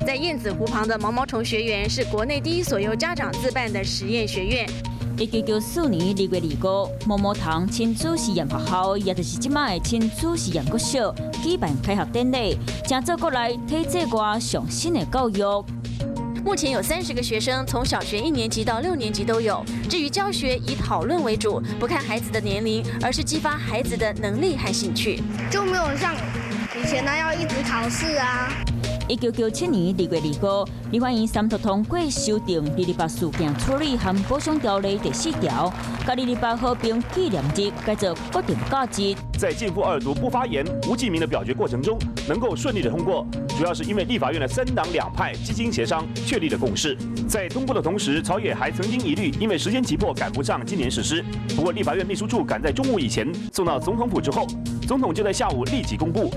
在燕子湖旁的毛毛蟲學園是國內第一所由家長自辦的實驗學院。1994年2月25，毛毛蟲親子實驗學校，也就是這擺的親子實驗國小，舉辦開學典禮，成做國內體制外上新的教育。目前有30個學生，從小學一年級到六年級都有。至於教學以討論為主，不看孩子的年齡，而是激發孩子的能力和興趣。就沒有像以前那樣一直考試啊。1997年2月25，立法院三讀通過修訂《二二八事件處理和補償條例》第四條，共二二八和平紀念日改做國定假日。在逕付二讀不發言、無記名的表決過程中，能夠順利的通過，主要是因為立法院的三黨兩派基金協商確立了共識。在通過的同時，朝野還曾經疑慮，因為時間急迫趕不上今年實施。不過立法院秘書處趕在中午以前送到總統府之後，總統就在下午立即公布。